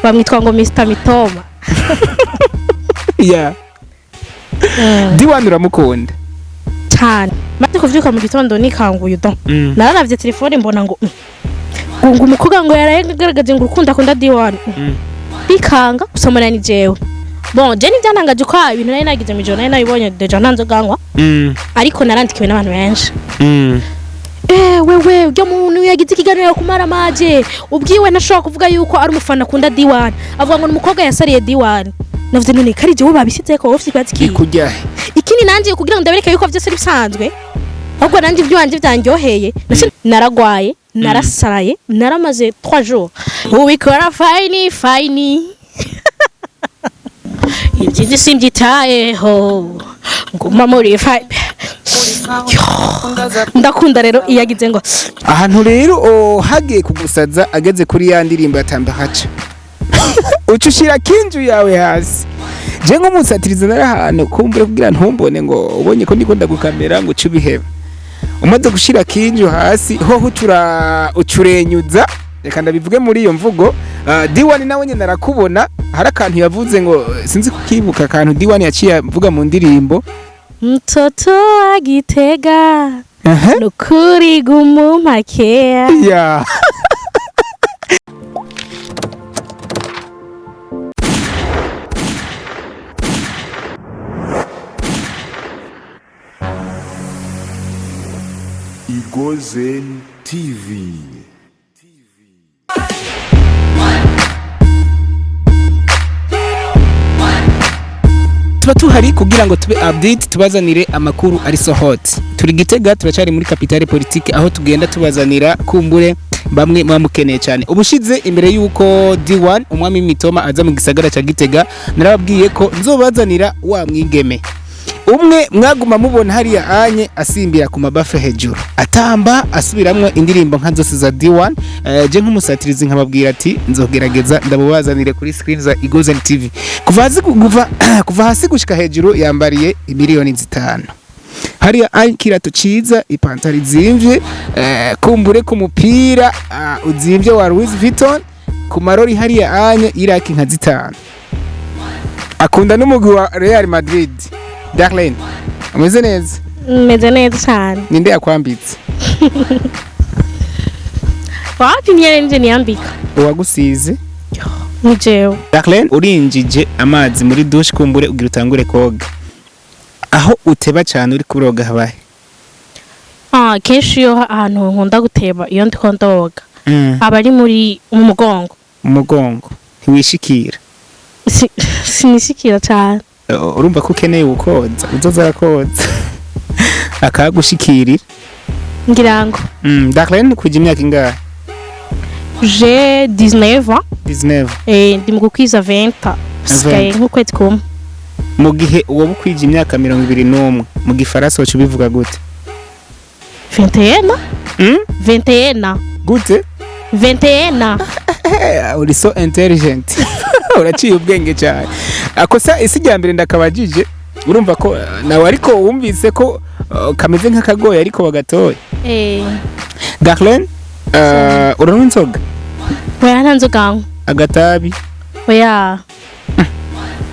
Bamwitwa ngo Mr Mitoma. Yeah. D1 uramukunda? Cyane. Maze kuvyuka mu gitondo nikanguye don, nararavye telefone mbona ngo ngo umukobwa ngo yaragaragaje ngo urukundo akunda D1. Bikanga gusomana ni jewe. Bon, je nivyantangaje ko ibintu nari nagize mw'ijoro nari nabibonye déjà, nta nzoga nywa, ariko narandikiwe n'abantu benshi. Eh, wewe urya muntu yagize ikiganiro kumara maje ubwiwe ntashobora kuvuga yuko ari umufana akunda D1, avuga ngo ni umukobwa yasariye D1. Navuze none kari jewe babisizeko, wowe ufite ikibazo kihe? Ikujya. Ikindi nanje kugira ngo ndabereke yuko vyose ari bisanzwe, ahubwo nanje ivy'iwanje vyanryoheye. Naragwaye, narasaraye, naramaze 3 jours. Ubikora fine fine, ibyiza simbyitayeho, nguma muri fine. Ndakunda rero iyo agize ngo Ahantu rero hagiye kugusaza ageze kuri ya ndirimbo ya Tamba haca uca ushira kinju yawe hasi. Je nk'umusatiriza nari ahantu kumbure kugira ntumbone ngo ubonye ko ndiko ndagukamera ngo uce ubiheba. Umaze gushira kinju hasi hoho ucura ucurenyuza, reka ndabivuge muri iyo mvugo. D1 nawe nyene arakubona. Hari akantu yavuze ngo sinzi kukibuka, akantu D1 yaciye avuga mu ndirimbo. Mtoto wa Gitega, nukuri gumumakea. Yeah. Igozen TV. Tuba tuhari kugira ngo tube update, tubazanire amakuru ari so hot. Turi Gitega, turacari muri capitale politique, aho tugenda tubazanira kumbure bamwe muba mukeneye cyane. Ubushize imbere y'uko D1 umwami w'imitoma aza mu gisagara ca Gitega, narababwiye ko nzobazanira wa mwigeme umwe mwaguma mubona hariya anye asimbira ku mabafe hejuru, atamba asubiramwo indirimbo nka zose za D1. Je nk'umusatirizi nkababwira ati nzogerageza ndamubazanire kuri screen za Igozen TV. Kuva hasi kuva hasi gushika hejuru yambariye 5 miliyoni hariya ari kirato ciza, ipantaro izimvye, kumbure ku mupira uzimvye wa Louis Vuitton, ku marori hariya anye iraki nka 5. Akunda n'umugwi wa Real Madrid. Darlene, umeze neza? Meze neza cyane. Ninde yakwambitse? Wapi, nyene nje niyambika. Uwagusize? Ni jewe. Darlene, urinjije amazi muri douche, kumbure ugira utangure koga, aho uteba cyane uri kuroga habahe? Ah, kenshi iyo ahantu nkunda guteba iyo ndiko ndoga aba ari muri mu mugongo. Umugongo ntiwishikira? Sinishikira cyane. Urumva ko ukeneye ukoza uzoza arakoza akagushikirira. Ngira ngo. Darlene, kuja imyaka ingahe? J'ai 19 ans. 19? Eh, ndi mu gukwiza 20, sigaye nk'ukwezi kumwe. Mu gihe uwo bukwije imyaka 21 mu gifaransa wacu ubivuga gute? 21. 21. Gute? 21. Uri so intelligent, uraciye ubwenge cyane. Akosa isi rya mbere ndakabajije, urumva ko nawe ariko wumvise ko kameze nk'akagoye ariko bagatoye. Eh. Darlene, uranywa inzoga? Oya, nta nzoga nywa. Agatabi? Oya.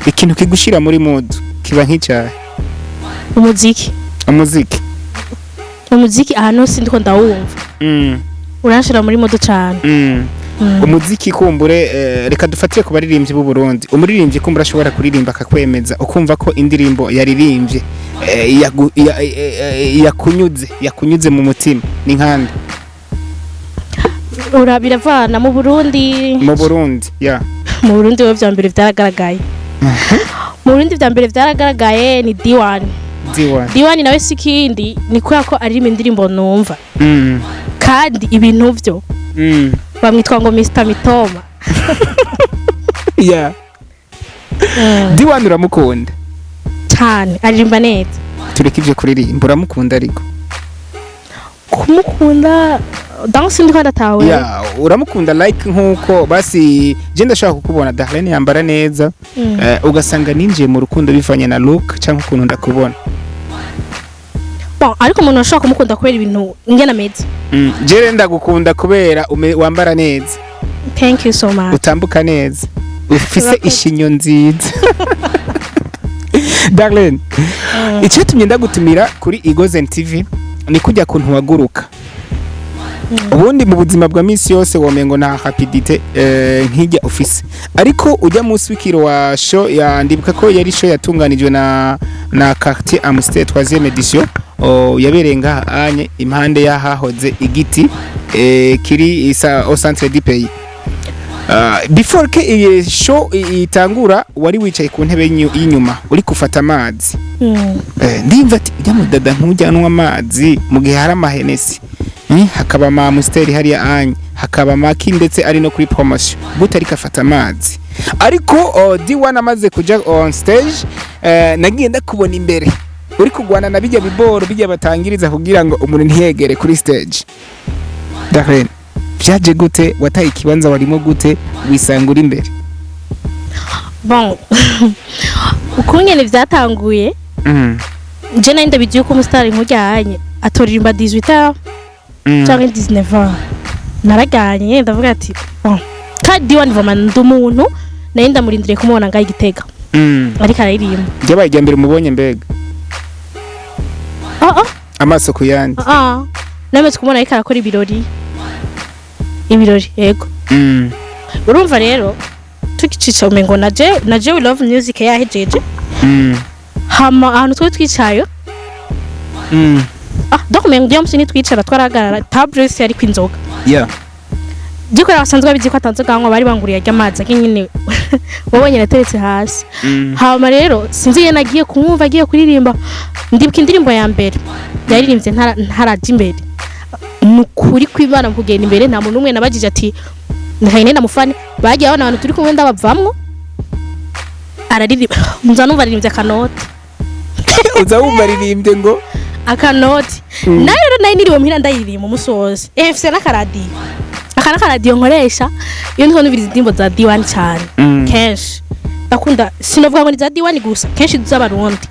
Ikintu kigushira muri mood kiba nk'icyaha? Umuziki. Umuziki? Umuziki ahantu hose ndiko ndawumva uranshira muri mood cyane. Umuziki kumbure, reka dufatire ku baririmbyi b'u Burundi. Umuririmbyi kumbure ashobora kuririmba akakwemeza, ukumva ko indirimbo yaririmbye yakunyuze mu mutima, ni nkande? Ura biravana mu Burundi. Mu Burundi, ya. Mu Burundi we vya mbere vyaragaragaye, mu Burundi vya mbere vyaragaragaye ni D1. D1. D1 nawe si ikindi, ni kubera ko aririmba indirimbo numva kandi ibintu vyo bamwitwa ngo Mr Mitoma. Yeah. D1 uramukunda? Cyane, aririmba neza. Tureke ivyo kuririmba, uramukunda ariko? Kumukunda danse ndiko ndatawe. Yeah, uramukunda like nkuko basi je ndashaka kukubona Darlene yambara neza, ugasanga ninjiye mu rukundo bivanye na look cyangwa ukuntu ndakubona. Bon, ariko umuntu ashobora kumukunda kubera ibintu ingena ameze. Jere ndagukunda kubera wambara neza. Thank you so much. Utambuka neza, ufise Urakoze. ishinyo nziza. Darlene, icyatumye ndagutumira kuri Igozen TV ni kujya kuntu waguruka. Ubundi mu buzima bwa misi yose womengo nta rapidité nkijya ufise, ariko ujya munsi w'ikiro wa show ya, ndibuka ko yari show yatunganijwe na Quartier Amstel 3e édition, yabereye ngaha anye impande y'ahahoze igiti kiri isa au centre du pays. Before ke iyi show itangura, wari wicaye ku ntebe y'inyuma uri gufata amazi. Ndimva ati ujya mudada ntujyanwa amazi mu gihe hari ama Hennessy, hakaba ama Amstel hariya anye, hakaba amaki ndetse ari no kuri promotion, gute ariko afata amazi? Ariko D1 amaze kuja on stage, nagiye ndakubona imbere uri kugwana na bijya biboro bijya batangiriza kugira ngo umuntu ntiyegere kuri stage. Darlene, vyaje gute? Wataye ikibanza warimo gute, wisanga uri imbere? Bon, ukungene vyatanguye, je nari ndabizi yuko umusitari nk'ujyanye atoririmba 18h canke 19h. Naraganye ndavuga ati bon, kandi D1 vraiment ndi umuntu nari ndamurindiriye kumubona ngaho igitega ariko araririmba. Ryabaye irya mbere umubonye mbega? Ah ah. Amaso ku yandi? Ah, namaze kumubona ariko arakora ibirori, yego. Urumva rero tugicisha umengo na je we love music yahejeje. Hama ahantu twari twicaye, ah, donc umengo uyo musi nitwicara, twarahagarara, table yose yariko inzoga. Gikorera basanzwe babizi ko atanzoga anywa, bari banguriye arya amazi ake nyine wabonye nateretse hasi. Hama rero sinzi iyo nagiye kumwumva agiye kuririmba. Ndibuka indirimbo ya mbere yaririmbye ntaraja imbere. Ni ukuri kw'Imana, mu kugenda imbere nta muntu n'umwe nabajije ati ndahine ndamufane. Bagiye babona abantu turi kumwe, ndabavamwo, araririmba, nza numva aririmbye akanoti. Uza wumva aririmbye ngo? Akanoti. Nayo rero nari niriwe muhira ndayiririmba umunsi wose. Mfise n'akaradiyo, aka n'akaradiyo nkoresha iyo ndiko numviriza indirimbo za D1 cyane. Kenshi ndakunda, sinovuga ngo ni za D1 gusa, kenshi z'abarundi.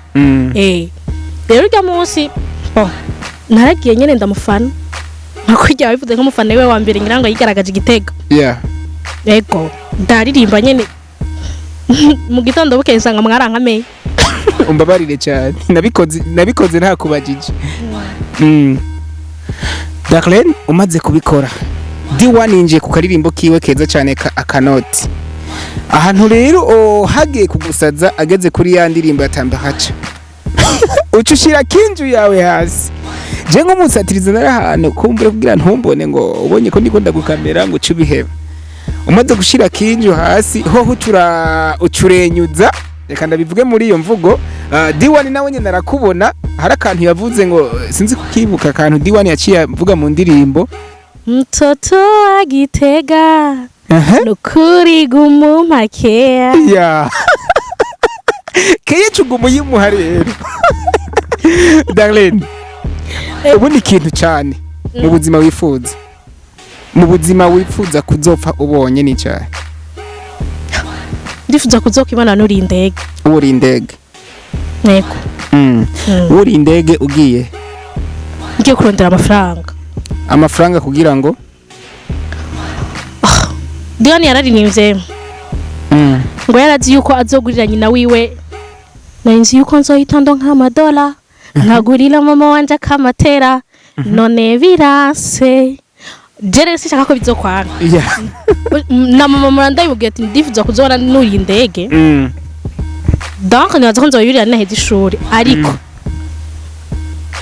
Rero urya munsi, bon, naragiye nyene ndamufana nka kurya wabivuze, nk'umufana wiwe wa mbere ngira ngo yigaragaje igitego. Ego, ndaririmba nyene. Mu gitondo bukeye nsanga mwarankamenye. Umbabarire cyane, nabikoze ntakubajije. Darlene, umaze kubikora, D1 yinjiye ku karirimbo kiwe keza cyane ka akanoti. Ahantu rero hagiye kugusaza ageze kuri ya ndirimbo yatamba haca, uca ushira kinju yawe hasi. Je nk'umusatiriza nari ahantu kumbure kugira ntumbone ngo ubonye ko ndiko ndagukamera ngo uce ubiheba. Umaze gushira kinju hasi hoho ucura ucurenyuza, reka ndabivuge muri iyo mvugo. D1 nawe nyene arakubona. Hari akantu yavuze ngo sinzi kukibuka, akantu D1 yaciye avuga mu ndirimbo. Mtoto wa Gitega, nukuri gumumakea. Ya keye cugumu yimuha. Rero Darlene, ubundi ikintu cyane mu buzima wifuza, mu buzima wifuza kuzopfa ubonye ni cyane? Ndifuza kuzokibona nuri indege. Uri indege? Yego. Uri indege ugiye? Ngiye kurondera amafaranga. Amafaranga kugira ngo? D1 yararirimbye ngo yarazi yuko azogurira nyina wiwe, nari nzi yuko nzohita ndonka amadola nkagurira mama wanje akamatera, none biranse. Je rero sinshaka ko bizokwanga. Na mama murandabibwiye ati ndifuza kuzobona nuriye indege. Donc nibaza ko nzoyurira naheza ishuri, ariko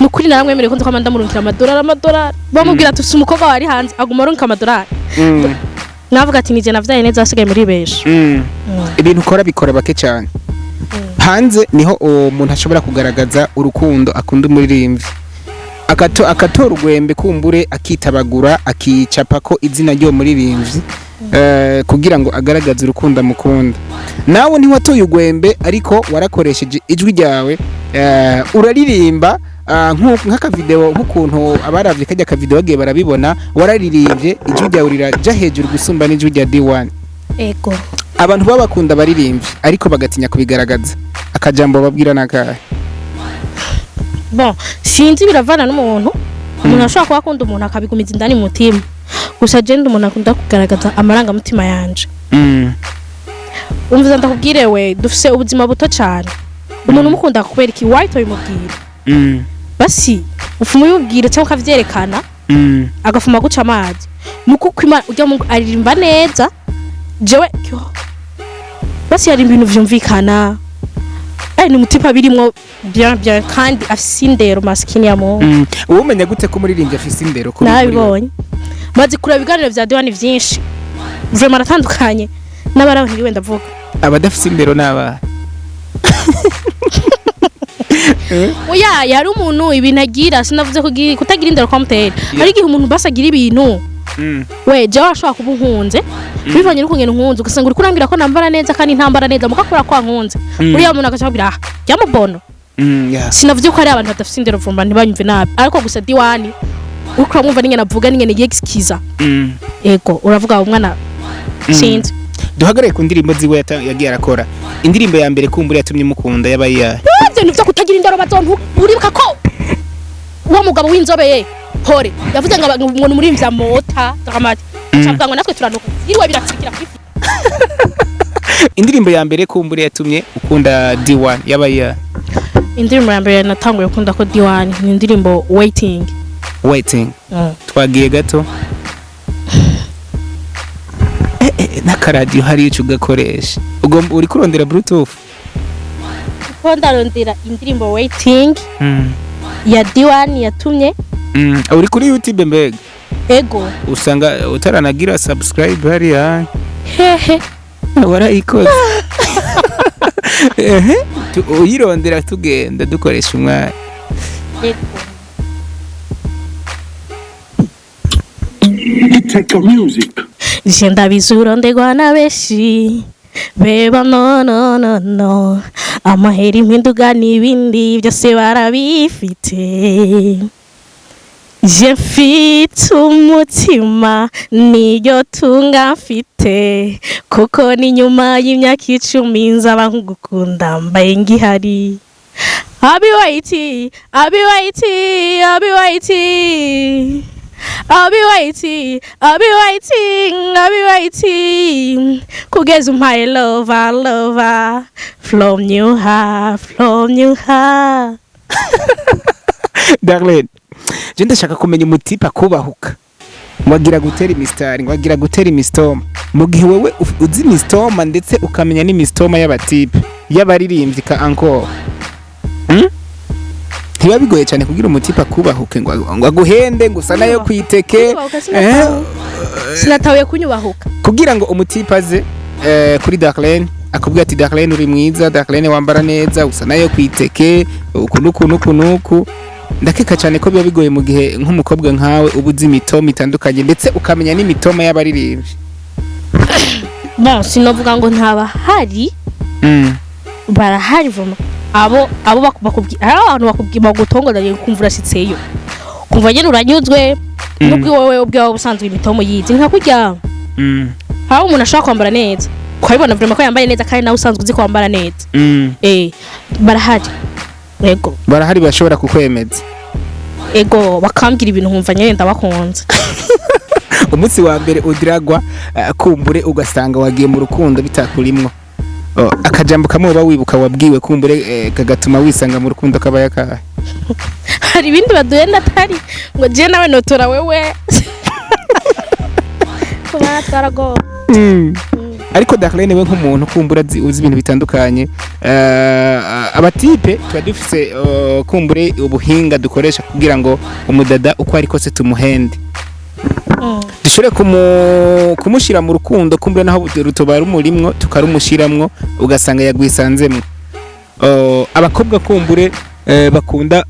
nukuri naramwemereye ko nzokwama ndamurungikira amadolari, amadolari. Bamubwira ati ufise umukobwa wari hanze aguma arungika amadolari. Navuga ati nije navyaye neza, asigaye muri benshi. Ibintu ukora bikora bake cyane hanze, niho uwo muntu ashobora kugaragaza urukundo akunda umuririmbyi, akatora urwembe kumbure akitabagura, akicapa ko izina ry'uwo muririmbyi kugira ngo agaragaze urukundo amukunda. Nawe ntiwatoye urwembe, ariko warakoresheje ijwi ryawe, uraririmba, nk'akavideo, nk'ukuntu abaravye kajya akavideo bagiye barabibona, wararirimbye ijwi ryawe riraja hejuru gusumba n'ijwi rya D1. Ego. Abantu baba bakunda abaririmbyi ariko bagatinya kubigaragaza, akajambo babwira nakahe? Bon, sinzi, biravana n'umuntu. Umuntu ashobora kuba akunda umuntu akabigumiza indani mu mutima. Gusa je ndi umuntu akunda kugaragaza amarangamutima yanje. Umviza ndakubwire, we dufise ubuzima buto cyane. Umuntu umukunda kubera iki wahita ubimubwira? Basi ufuma ubimubwira cyangwa ukavyerekana, agafuma guca amazi. Nuko uko Imana ujya mu aririmba neza, jewe kyo, basi yaririmba ibintu vyumvikana. Ni umutipa birimwo bien bien, kandi afise indero, maskini ya Mungu. Uba umenya gute ko umuririmbyi afise indero kuri we? Nabibonye, maze kureba ibiganiro vya Diwani vyinshi. Vraiment aratandukanye n'abaraho, ntiriwe ndavuga. Abadafise indero n'abahe? Oya, yari umuntu ibintu agira, sinavuze kutagira indero kwa mutera. Hari igihe umuntu basi agira ibintu. We jewe washobora kuba unkunze, bivanye n'ukungena unkunze, ugasanga uri kurambwira ko nambara neza kandi ntambara neza, mukakora kwa nkunze. Uriya muntu agaca akubwira, ah, jyamubono. Sinavuze ko hari abantu badafise indero vumba, ntibanyumve nabi, ariko gusa Diwani uriko uramwumva n'ingene avuga n'ingene yegiskiza. Ego, uravuga umwana sinzi. Duhagarare ku ndirimbo ziwe yagiye arakora. Indirimbo ya mbere kumbura yatumye mukunda yabaye iyahe? Ivyo bintu vyo kutagira indero bazontu, uribuka ko uwo mugabo w'inzobe ye hore yavuze ngo ngo ni umuririmbyi amota dramati, acavuga ngo natwe turanuka, yiriwe biratsikira kuri. Indirimbo ya mbere kumbura yatumye ukunda D1 yabaye iyahe? Indirimbo ya mbere natanguye gukunda ko Diwani ni indirimbo Waiting. Waiting. Twagiye gato. N'akaradiyo hariyo uca ugakoresha, ugomba uri kurondera bluetooth. Kuko ndarondera indirimbo Waiting ya Diwani yatumye. Uri kuri YouTube mbega? Ego. Usanga utaranagira subscribe hariya. Hehe. Warayikoze. Ehe, uyirondera tugenda dukoresha umwanya. Ego. Iteka Music. Je ndabizi urondegwa na benshi beba, no no no no, amahera, impinduka n'ibindi byose barabifite. Je mfite umutima, niyo tunga mfite, kuko ni nyuma y'imyaka 10 nzaba nkugukunda mbaye ngihari. I'll be waiting, I'll be waiting, I'll be waiting. I'll be waiting, I'll be waiting, I'll be waiting. Kugeza umpaye lover, lover, from new heart, from new heart. Darlene, je ndashaka kumenya umutipe akubahuka ngo agira gutera imisitari, ngo agira gutera imisitoma, mu gihe wewe uzi imisitoma ndetse ukamenya n'imisitoma y'abatipe y'abaririmbyi ka encore. Ntibiba bigoye cyane kugira umutipe akubahuke ngo aguhende ngo usa nayo kwiteke? Kunyubahuka sinatahuye kunyubahuka. Kugira ngo umutipe aze kuri Darlene akubwira ati: "Darlene, uri mwiza, Darlene, wambara neza, usa nayo kwiteke, uku nuku nuku nuku." Ndakeka cyane ko biba bigoye mu gihe nk'umukobwa nkawe uba uzi imitoma itandukanye ndetse ukamenya n'imitoma y'abaririmbyi. Bon, sinovuga ngo ntabahari. Barahari vuma. Abo bakubwira, hari abantu bakubwira bagutongoza kumva urashitseyo, kumva nyene uranyuzwe. Nubwo wowe ubwawe ubusanzwe imitomo yizi nka kurya. Aho umuntu ashobora kwambara neza, ukabibona vraiment ko yambaye neza, kandi nawe usanzwe uzi kwambara neza. Barahari, ego. Barahari bashobora kukwemeza? Ego, bakambwira ibintu nkumva nyene ndabakunze. Umunsi wa mbere udiragwa, kumbure ugasanga wagiye mu rukundo bitakurimwo. Oh, akajambo kamwe uba wibuka wabwiwe kumbure kagatuma wisanga mu rukundo kabaye akahe? Hari ibindi baduhenda atari ngo je nawe notora wewe kuba twaragowe. Ariko Darlene, we nk'umuntu kumbura uzi ibintu bitandukanye, abatipe tuba dufise kumbure ubuhinga dukoresha kugira ngo umudada uko ari kose tumuhende, dushobore kumushyira mu rukundo, kumbure naho rutoba rumurimwo tukarumushiramwo, ugasanga yagwisanzemwo. Abakobwa kumbure bakunda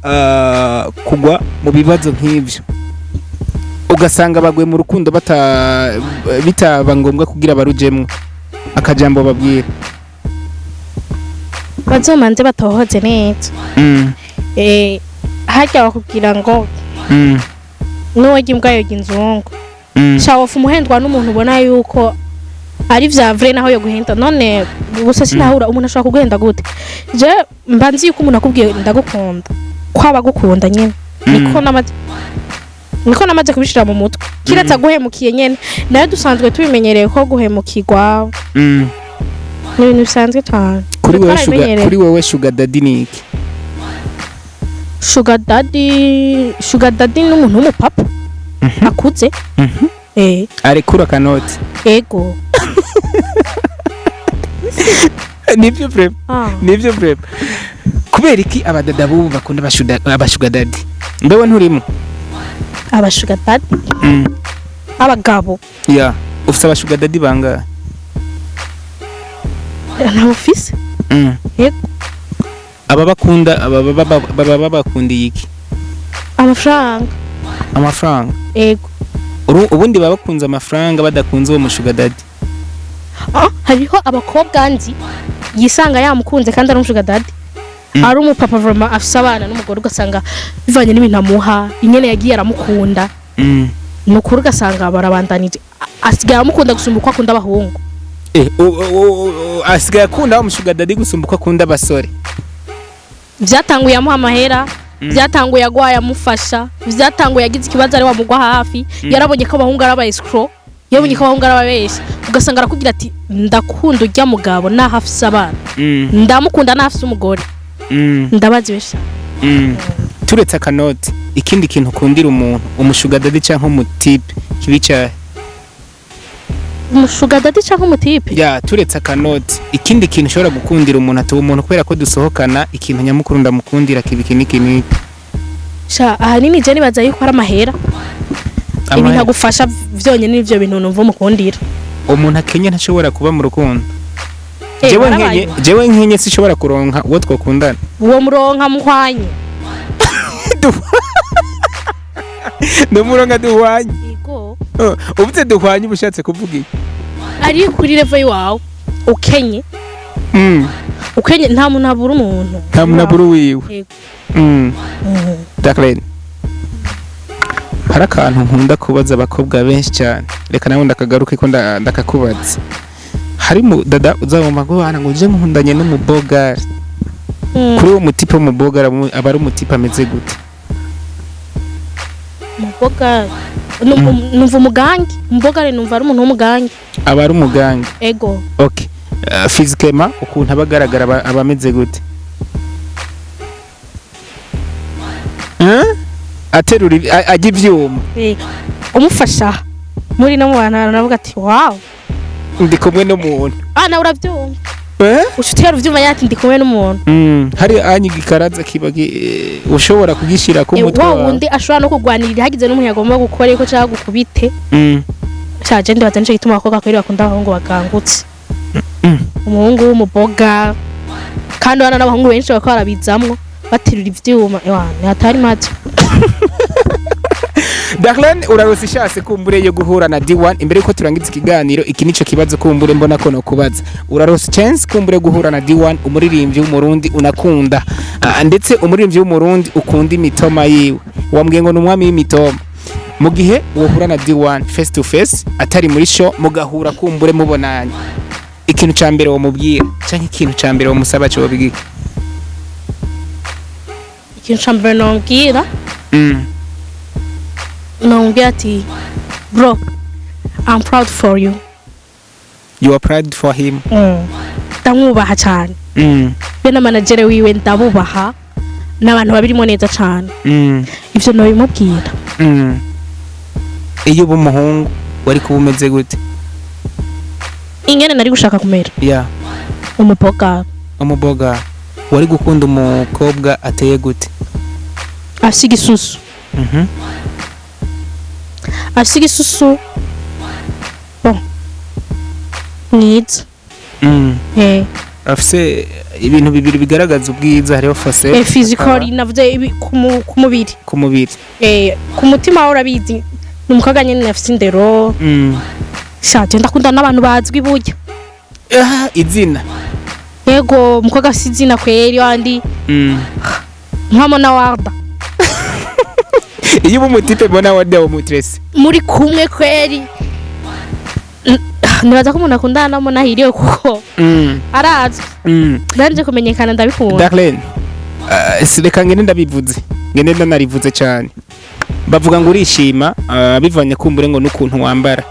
kugwa mu bibazo nk'ivyo, ugasanga baguye mu rukundo bitaba ngombwa kugira barujemwo. Akajambo babwira? Bazomanze batohoze neza. Harya bakubwira ngo n'uwarya imbwa yoga inzungu. Sha, wofa umuhendwa n'umuntu ubona yuko ari vya vrai, naho yo guhenda. None gusa sinahura umuntu ashobora kuguhenda gute? Je mba nzi yuko umuntu akubwiye ndagukunda, ko aba agukunda nyene niko. Niko namaze kubishira mu mutwe, kiretse aguhemukiye nyene. Nayo dusanzwe tubimenyereye ko guhemukirwa ni ibintu bisanzwe cyane. Kuri wewe sugar, Twarabimenyereye. kuri wewe sugar daddy ni iki? Sugar daddy, sugar daddy ni umuntu w'umupapa akuze. Arekura kanoti. Ego. Nivyo vraiment. Ah. Nivyo vraiment. Kubera iki abadada bubu bakunda aba sugar daddy? Mbewe nturimo? Aba sugar daddy? Abagabo? Yeah, ufite aba sugar daddy bangahe? Ntabwo ufise. Yego. Aba bakunda, aba baba babakundiye iki? Amafaranga. Amafaranga? Ego. Ubundi baba bakunze amafaranga, badakunze uwo mu sugar daddy? Ah, hariho abakobwa nzi yisanga yamukunze kandi ari umu sugar daddy, ari umupapa vraiment, afise abana n'umugore, ugasanga bivanye n'ibintu amuha, ingene yagiye aramukunda, ni ukuri ugasanga barabandanije. Asigaye amukunda gusumba uko akunda abahungu. Asigaye akunda wa mu sugar daddy gusumba uko akunda abasore? Vyatanguye amuha amahera, vyatanguye agwaye amufasha, vyatanguye agize ikibazo ari wamugwa hafi. Yarabonye ko abahungu ari aba escroc, yarabonye ko abahungu ari ababeshyi, ugasanga arakubwira ati: "Ndakunda urya mugabo naho afise abana, ndamukunda naho afise umugore." Ndabazi benshi. Turetse akanoti, ikindi kintu ukundira umuntu, umu sugar daddy cyangwa umu type, kibi cyahe? Umu sugar daddy cyangwa umu type? Ya, turetse akanoti, ikindi kintu ushobora gukundira umuntu, ati: "Uwo muntu kubera ko dusohokana, ikintu nyamukuru ndamukundira kibi iki n'iki n'iki." Sha, ahanini je nibaza yuko ari amahera, ibintu Amahera. agufasha vyonyene, nivyo bintu numva umukundira. Umuntu akenye ntashobora kuba mu rukundo? Jewe Barabaye. nkenye, jewe nkenye sishobora kuronka uwo twakundana? Uwo muronka muhwanye. Ndumuronka duhwanye? Yego. Oh, uvuze duhwanye uba ushatse kuvuga iki? Ari kuri level iwawe ukenye. Ukenye, nta muntu abura umuntu. Nta muntu abura uwiwe. Yego. Jacqueline, hari akantu nkunda kubaza abakobwa benshi cyane, reka nawe ndakagaruke ko ndakakubaza. Hari mu dada uzabumva ngo bana ngo uje nkundanye n'umubogari. Kuri uwo mu type w'umubogari aba ari umu type ameze gute? Umuboga, numva umugangi, umubogari numva ari umuntu w'umugangi. Aba ari umugangi? Ego. Okay, physiquement ukuntu aba agaragara, aba ameze gute? Eh? Aterura ajya ivyuma? Umufasha muri no mu bantu aravuga ati: "Wow." Ndi kumwe n'umuntu. Ah, nawe urabyumva. Eh? Uca utera uvyumva yati: "Ndi kumwe n'umuntu." Hari anyiga ikaraza kiba ushobora kugishira ku mutwe wa wawe. Wundi ashobora no kurwanirira hagize n'umuntu yagomba gukora ko cyangwa gukubite. Shaje, ndibaza nico gituma abakobwa kweri bakunda abahungu bagangutse. Umuhungu w'umuboga, kandi urabona n'abahungu benshi bariko barabizamwo baterura ivyuma, ewa ni hatari mato. Darlene, urarose ishase kumbure yo guhura na D1. Imbere yuko turangiza ikiganiro, iki nico kibazo kumbure mbona ko no kubaza. Urarose chance kumbure guhura na D1, umuririmbyi w'Umurundi unakunda, ndetse umuririmbyi w'Umurundi ukunda imitoma yiwe, wambwiye ngo ni umwami w'imitoma. Mu gihe wohura na D1 face to face, atari muri show, mugahura kumbure mubonanye, ikintu ca mbere womubwira canke ikintu ca mbere womusaba cyo bigika? Ikintu ca mbere nomubwira, nomubwira ati: "Bro, I'm proud for you." You are proud for him? Ndamwubaha cyane. Be na manager wiwe ndabubaha, n'abantu babirimo neza cyane. Ivyo nobimubwira. Iyo uba umuhungu wari kuba umeze gute? Ingene nari gushaka kumera? Yeah. Umuboga. Umuboga. Wari gukunda umukobwa ateye gute? Afise igisusu. Afise igisusu, bon, mwiza. Afise ibintu bibiri bigaragaza ubwiza, hariho facette Physical navuze ku mubiri. Ku mubiri. Ku mutima wawe urabizi, ni umukobwa nyene afise indero. Shaje, ndakunda n'abantu bazwi burya. Ah, izina. Yego, umukobwa afise izina kweri wandi, nka Mona Warda. Iyo uba umu type mbona wade wo mutrese. Muri kumwe kweri, nibaza ko umuntu akundana na Mona ahiriwe kuko arazwi. Nanje kumenyekana ndabikunda. Darlene, reka ngende ndabivuze, ngende ndanarivuze cyane. Bavuga ngo urishima, bivanye kumbure ngo n'ukuntu wambara,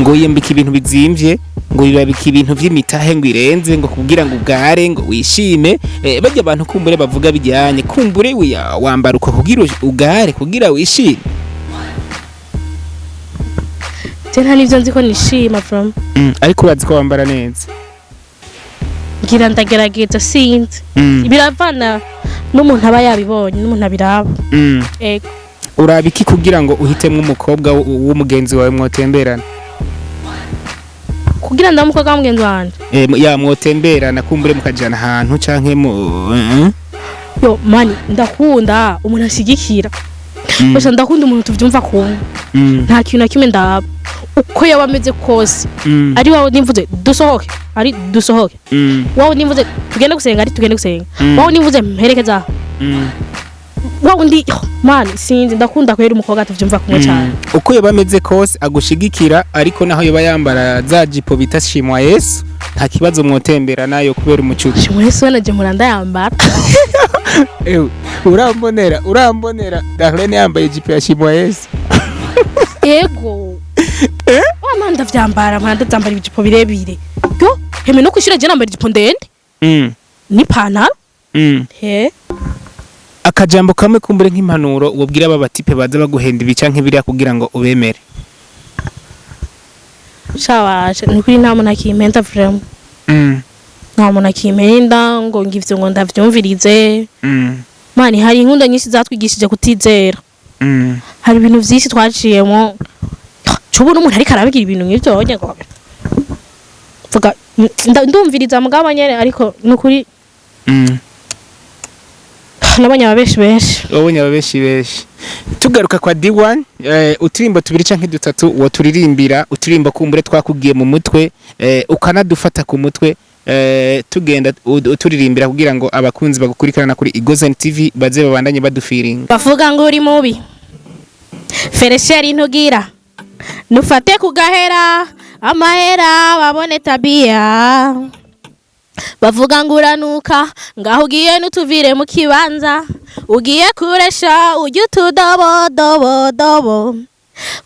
ngo wiyambika ibintu bizimvye, ngo wibabika ibintu vy'imitahe, ngo irenze, ngo kugira ngo ugare, ngo wishime. Barya abantu kumbure bavuga bijyanye kumbure wambara uko kugira ugare, kugira wishime. Je nta nivyo nzi ko nishima from. Ariko urazi ko wambara neza. Ngira ndagerageza, sinzi. Biravana n'umuntu aba yabibonye n'umuntu abiraba. Ego. Uraba iki kugira ngo uhitemwo umukobwa w'umugenzi wawe mwotemberana? Kugira ndabe umukobwa w'umugenzi wanje? Ya, mwotemberana kumbure mukajana ahantu canke mu Yo mani, ndakunda umuntu ashigikira. Gusa ndakunda umuntu tuvyumva kumwe. Nta kintu na kimwe ndaba, uko yaba ameze kose. Ari wawe nimvuze dusohoke, ari dusohoke. Wawe nimvuze tugende gusenga, ari tugende gusenga. Wawe nimvuze mperekeza aha. Wawe ndi, oh, mani sinzi, ndakunda kwera umukobwa tuvyumva kumwe cyane. Uko yoba ameze kose agushigikira, ariko naho yoba yambara za jipo bita shimwa Yesu, nta kibazo mwotembera nayo kubera umucuti. Shimwa Yesu naje muranda yambara. Ewe, urambonera Darlene yambaye ijipo ya shimwa Yesu? Ego wa ndavyambara, mpanda ndavyambara ibijipo birebire. Yo heme, no kwishura je nambara ijipo ndende n'ipantaro. He. Akajambo kamwe kumbure nk'impanuro wobwira aba batipe baza baguhenda ibi canke biriya kugira ngo ubemere. Shabaje, ni kuri nta muntu akimpenda vraiment. Nta muntu akimpenda ngo ngivyo ngo ndavyumvirize. Mani, hari inkunda nyinshi zatwigishije kutizera. Hari ibintu vyinshi twaciyemo, cubu n'umuntu ariko arabigira ibintu nk'ivyo onye ngo vuga ndumviriza mugabo nyene, ariko nukuri nabonye ababeshi benshi. Wabonye ababeshi benshi. Tugaruka kwa D1, uturimbo tubiri canke dutatu woturirimbira, uturimbo kumbure twakubwiye mu mutwe, ukanadufata ku mutwe, tugenda uturirimbira kugira ngo abakunzi bagukurikirana kuri Igozen TV baze babandanye badufiringa. Bavuga ngo uri mubi, feresheri ntugira, nufate kugahera amahera babone tabia. Bavuga ngo uranuka, ngaho ugiye n'utuvire mu kibanza ugiye kuresha ujye utudobodobodobo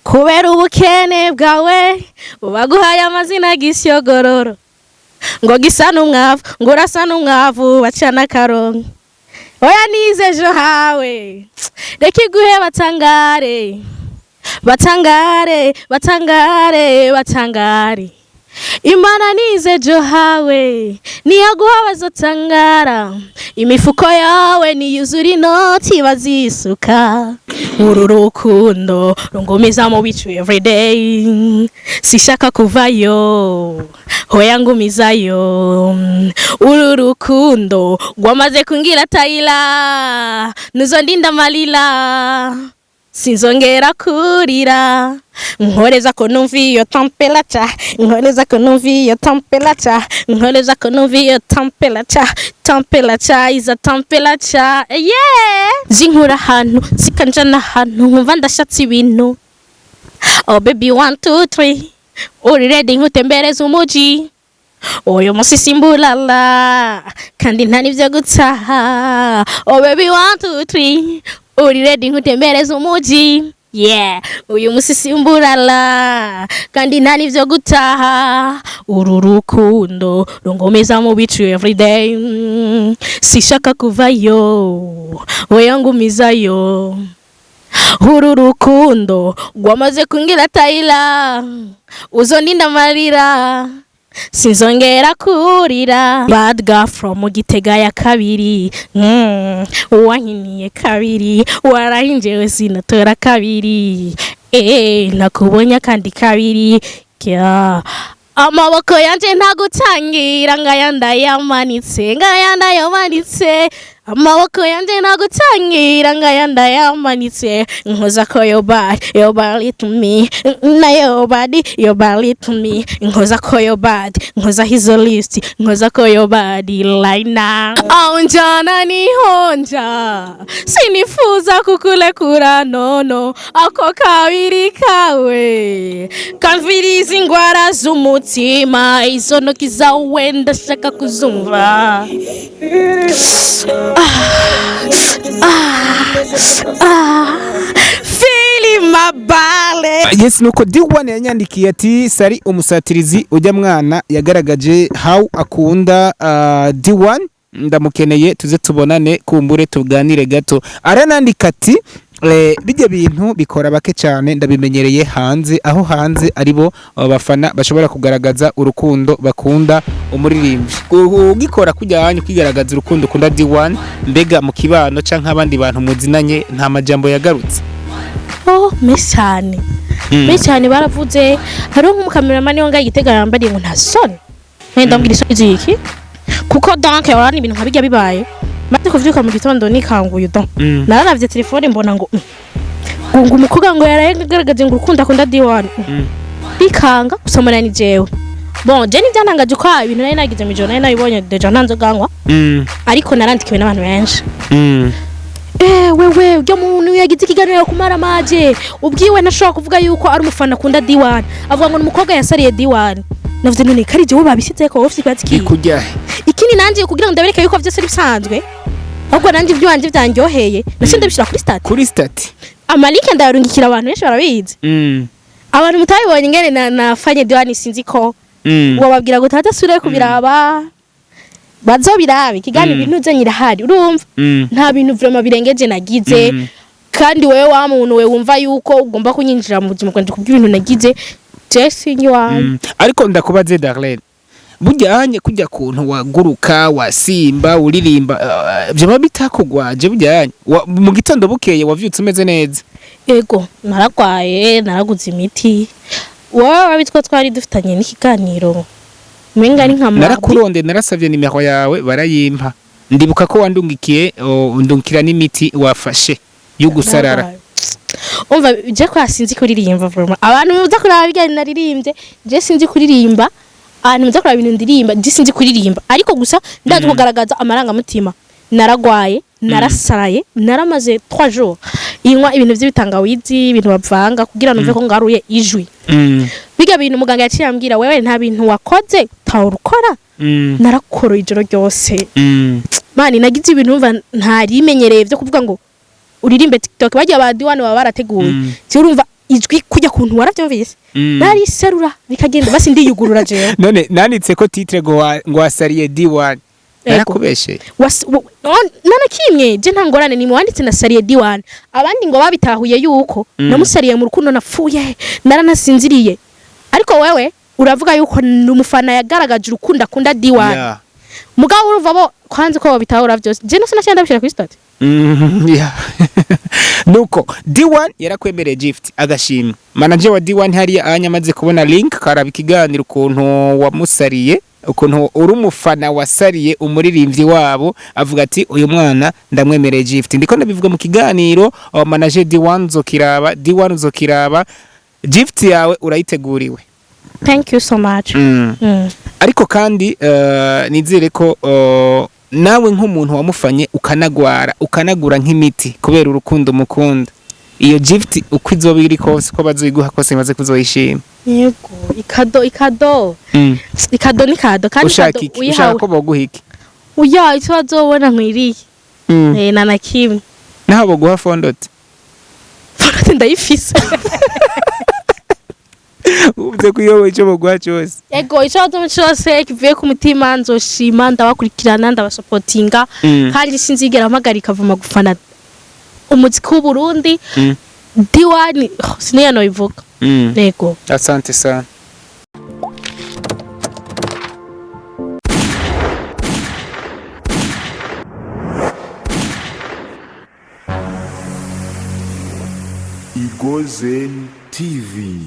kubera ubukene bwawe. Baguhaye amazina gishyogororo, ngo gisa n'umwavu, ngo urasa n'umwavu bacana akarongo. Oya, nize ejo hawe, reka iguhe, batangare, batangare, batangare, batangare. Imana nize ejo hawe, niyaguha bazotangara. Imifuko yawe niyuzura inoti bazisuka. Uru rukundo rungumiza mu bicu everyday, sishaka kuvayo, hoya ngumizayo. Uru rukundo rwamaze kungira tayila, nuzondinda malila, sinzongera kurira. Nkoreza ko numva iyo temperature, nkoreza ko numva iyo temperature, nkoreza ko numva iyo temperature. Temperature is a temperature, yeah. Zinkura ahantu zikanjana ahantu nkumva ndashatse ibintu. Oh baby, one two three, uri ready nkutembereza umuji? Uyu munsi simbulala kandi nta n'ibyo gutaha. Oh baby, one two three, uri ready nkutembereza umuji? Yeah, uyu munsi simbulala kandi nta n'ibyo gutaha. Uru rukundo rungomeza mu bicu everyday, sishaka kuvayo, oya ngumizayo. Uru rukundo rwamaze kungira tayila, uzondinda amarira, sinzongera kurira. Bad girl from Gitega ya kabiri, wankiniye kabiri, warahinjewe sinatora kabiri, nakubonye akandi kabiri. Kya amaboko yanje ntagutangira, ngaya ndayamanitse, ngaya ndayamanitse. Amaboko yanje ntagutangira, ngaya ndayamanitse. Nkoza ko your body, your body to me, na your body, your body to me. Nkoza ko your body, nkoza hizo list, nkoza ko your body right now. Aunjana nihonja, sinifuza kukulekura nono. Ako kabiri kawe kamviriza ingwara z'umutima, izo ntoki zawe ndashaka kuzumva. Ah, feeling my body. Yes, nuko D1 yanyandikiye ati sari umusatirizi ujya mwana yagaragaje how akunda D1, ndamukeneye tuze tubonane kumbure tuganire gato. Aranandika ati bijya bintu bikora bake cyane, ndabimenyereye hanze, aho hanze aribo bafana bashobora kugaragaza urukundo bakunda umuririmbyi. Ugikora kujya hanyu kwigaragaza urukundo ukunda D1, mbega mu kibano canke abandi bantu muzinanye nta majambo yagarutse? Oh, menshi cyane, menshi cyane baravuze. Hariho nk'umukameramani wo ngaho igitega yambariye ngo nta soni. Nari ndamubwira isoni ziki? Kuko donc urabona ibintu nka bijya bibaye, maze kuvyuka mu gitondo nikanguye, donc nararavye telefone mbona ngo ngo umukobwa ngo yaraye agaragaje ngo urukundo akunda D1. Bikanga gusa mbona ni jewe. Bon, je nivyantangaje ko ibintu nari nagize mw'ijoro nari nabibonye déjà, nta nzoga nywa, ariko narandikiwe n'abantu benshi. Wewe ujya muntu yagize ikiganiro kumara maje ubwiwe ntashobora kuvuga yuko ari umufana akunda D1, avuga ngo ni umukobwa yasariye D1. Navuze none kari jewe babishyizeko, wowe ufite ikibazo kihe? Ikujya. Ikindi nanje kugira ngo ndabereke yuko vyose ari bisanzwe, ahubwo nanje iby'iwanje byanryoheye naciye ndabishyira kuri statut. Kuri statut. Ama link ndayarungikira abantu benshi barabizi. Abantu mutabibonye ingene na nafanye D1, sinzi ko wababwira ngo utadasubirayo kubiraba, bazobirabe ikiganiro. Ibintu byo nyirahari, urumva, nta bintu vraiment birengeje nagize. Kandi wewe wa muntu we wumva yuko ugomba kunyinjira mu buzima bwanje kubw'ibintu nagize, je sinyi wawe. Ariko ndakubaze Darlene, burya hanye kujya kuntu waguruka wasimba uririmba, vyoba bitakugwaje? Burya hanye mu gitondo bukeye wavyutse umeze neza? Ego, naragwaye, naraguze imiti. Wowe wabitwa twari dufitanye n'ikiganiro umenga ni nka mardi. Narakuronde, narasavye nimero yawe barayimpa. Ndibuka ko wandungikiye, undungikira n'imiti wafashe yo gusarara. Naragwaye. Umva, je kwa sinzi kuririmba vraiment. Abantu muza kuraba bijyanye naririmbye, je sinzi kuririmba. Abantu muza kuraba ibintu ndirimba, je sinzi kuririmba, ariko gusa ndazi kugaragaza amarangamutima. Naragwaye, narasaraye, naramaze 3 jours inywa ibintu by'ibitangawizi, ibintu bavanga kugira numve ko ngaruye ijwi. Biga bintu muganga yaciye ambwira: wewe nta bintu wakoze utawukora. Narakoroye ijoro ryose. Mani, nagize ibintu numva ntarimenyereye byo kuvuga ngo uririmbe TikTok bajya ba D1 baba barateguye. Cyo urumva ijwi kujya kuntu waravyumvise, nariserura bikagenda, basi ndiyugurura jewe. None nanditse ko titre ngo wasariye D1, narakubeshe? Nana kimwe, je nta ngorane nimwe wanditse na sariye D1. Abandi ngo babitahuye yuko namusariye mu rukundo, napfuye naranasinziriye, ariko wewe uravuga yuko ni umufana yagaragaje urukundo akunda D1. Mugabo urumva bo kwanze ko babitahura vyose, je nose naciye ndabishira kuri statut. Yeah. Nuko D1 yarakwemereye gift, agashimwe. Manager wa D1 hariya anya amaze kubona link karaba ikiganiro ukuntu wamusariye, ukuntu uri umufana wasariye umuririmbyi wabo, avuga ati uyu mwana ndamwemereye gift. Ndiko ndabivuga mu kiganiro, manager D1 nzokiraba, D1 nzokiraba, gift yawe urayiteguriwe. Thank you so much. Ariko kandi nizere ko nawe nk'umuntu wamufanye ukanagwara ukanagura nk'imiti kubera urukundo mukunda, iyo gift uko izoba iri kose, uko bazoyiguha kose, imaze kuzoyishima. Yego, ikado, ikado. Ikado ni kado kandi. Ushaka Ikado iki? uyihawe. Ushaka ko boguha iki? Uya icyo bazobona nkwiriye. Eh, na kimwe. Naho boguha fondote? Fondote ndayifise. Uvuze ko iyo icyo boguha cyose. Ego, icyo bazobona cyose kivuye ku mutima nzoshima. Ndabakurikirana, ndabasapotinga, kandi sinzigera mpagarika vuma gufana umuziki w'u Burundi. D1, oh, siniya nobivuga. Yego. Asante sana. Igozen TV.